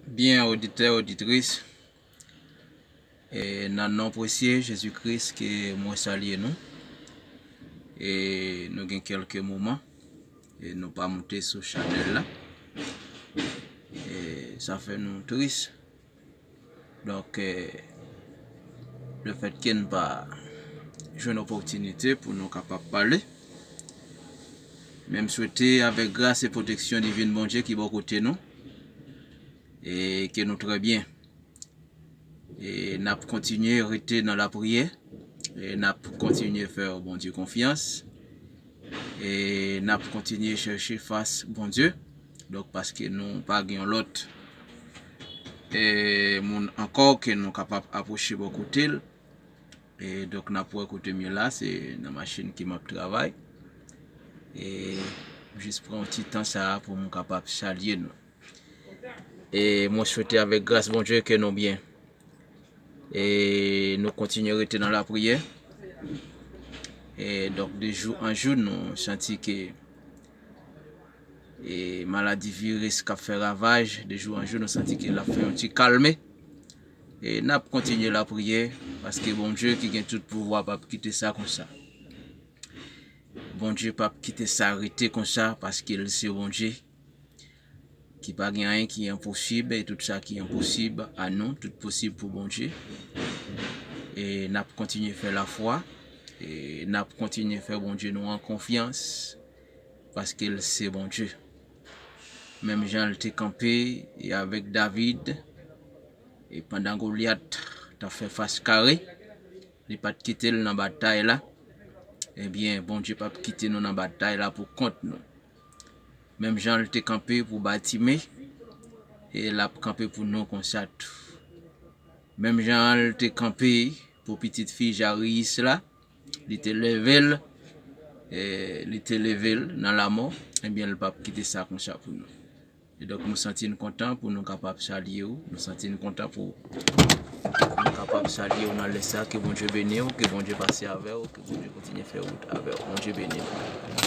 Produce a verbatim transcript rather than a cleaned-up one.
Byen, oditè, oditris, e nan non presye Jezi Kris ke mwen salye nou. E nou gen kèlke moman e nou pa moute sou chanèl la. E sa fè nou tris. Donk, e, lefètke n pa jwenn opòtinite pou nou kapab pale, men m swete avèk gras e pwoteksyon divin Bondye ki bò kote nou, e ke nou trè byen. E n ap kontinye rete nan lapriyè, e n ap kontinye fè Bondye konfyans, e n ap kontinye chèche fas Bondye. Donk, paske nou pa gen yon lòt e moun ankò ke nou kapab apwoche bò kote l. E donk, n ap wè kote m ye la, se nan machin ke m ap travay. E m jis pran yon ti tan sa a pou m kapab salye nou. E mwen swete avèk gras Bondye ke nou byen. E nou kontinye rete nan lapriyè. E donk, de jou an jou, nou santi ke e maladi viris k ap fè ravaj, de jou an jou, nou santi ke l ap fè yon ti kalme. E n ap kontinye lapriyè, paske Bondye ki gen tout pouvwa p ap kite sa konsa. Bondye p ap kite sa rete konsa, paske l se Bondye ki pa gen anyen ki enposib, e tout sa ki enposib a nou, tout posib pou Bondye. E n ap kontinye fè lafwa, e n ap kontinye fè Bondye nou an konfyans, paske l se Bondye. Menm jan l te kanpe e avèk David, e pandan Golyat t ap fè fas kare, li pa t kite l nan batay la. Ebyen, Bondye p ap kite nou nan batay la pou kont nou. Menm jan l te kanpe pou Batime, e l ap kanpe pou nou konsa tou. Menm jan l te kanpe pou pitit fi Jariyis la, li te leve l, e li te leve l nan lanmò, ebyen, l p ap kite sa konsa pou nou. E donk, nou santi n kontan pou nou kapab salye w. Nou santi n kontan pou nou kapab salye w nan lè sa. Ke Bondye beni w, ke Bondye pase avè w, ke Bondye kontinye fè wout avè w. Bondye beni w.